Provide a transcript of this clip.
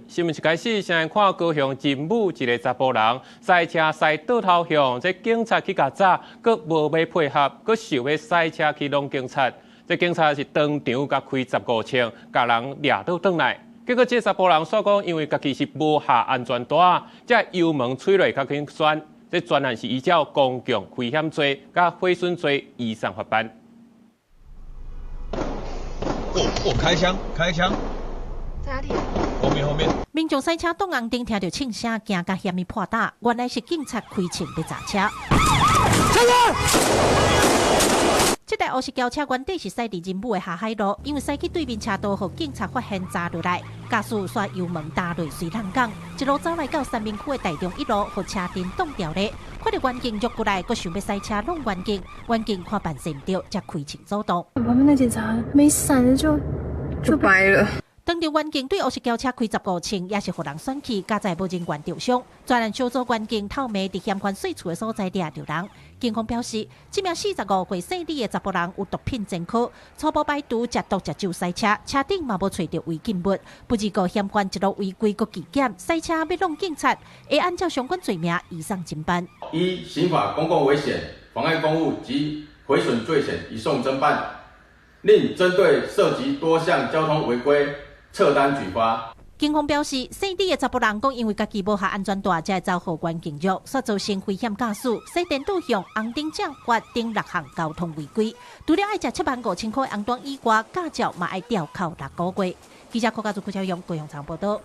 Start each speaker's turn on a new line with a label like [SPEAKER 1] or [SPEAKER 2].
[SPEAKER 1] 新聞一開始，先來看高雄仁武一個查埔人駛車駛倒頭向，這警察去共閘，閣無欲配合，閣想欲駛車去挵警察。這警察是當場共開15槍，共人掠倒轉來。結果這查埔人煞講，因為家己是無下安全帶，才油門吹落較緊旋。這專案是依照公共危險罪佮毀損罪移送法辦。
[SPEAKER 2] 哦哦，開槍！開槍！
[SPEAKER 3] 在哪裡？
[SPEAKER 2] 後面後面。
[SPEAKER 4] 民眾駛車擋紅燈，聽著槍聲，驚甲嫌伊破膽，原來是警察開槍欲閘車。
[SPEAKER 2] 槍！
[SPEAKER 4] 這台烏色轎車原底是駛佇仁武的下海路，因為駛去對面車道，予警察發現閘落來，駕駛煞油門踏落隨浪講，一路走來到三民區的大中一路，予車陣擋牢咧。看著員警約過來，閣想欲駛車挵員警，員警看辦勢毋著，才開槍阻擋。
[SPEAKER 3] 旁邊那警察沒閃就掰了。
[SPEAKER 4] 當場員警對烏色轎車開15槍，也是予人選去，佳哉無人員著傷。專案小組員警透暝佇嫌犯稅厝的所在掠著人。警方表示，這名45歲姓李的查埔人有毒品前科，初步排除食毒食酒駛車，車頂嘛無揣著違禁物。不過嫌犯一路違規閣拒檢，駛車欲挵警察，會按照相關罪名移送偵辦。
[SPEAKER 5] 依刑法公共危險、妨礙公務及毀損罪嫌移送偵辦，另針對涉及多項交通違規，撤單舉發。
[SPEAKER 4] 警方表示，姓李的查埔人講，因為家己無下安全帶，才會遭予員警虐，煞造成危險駕駛、駛顛倒向、紅燈正罰等六項交通違規。除了愛食7萬5千箍的紅單以外，駕照嘛愛吊扣6個月。記者柯家祖、柯超勇高雄場報道。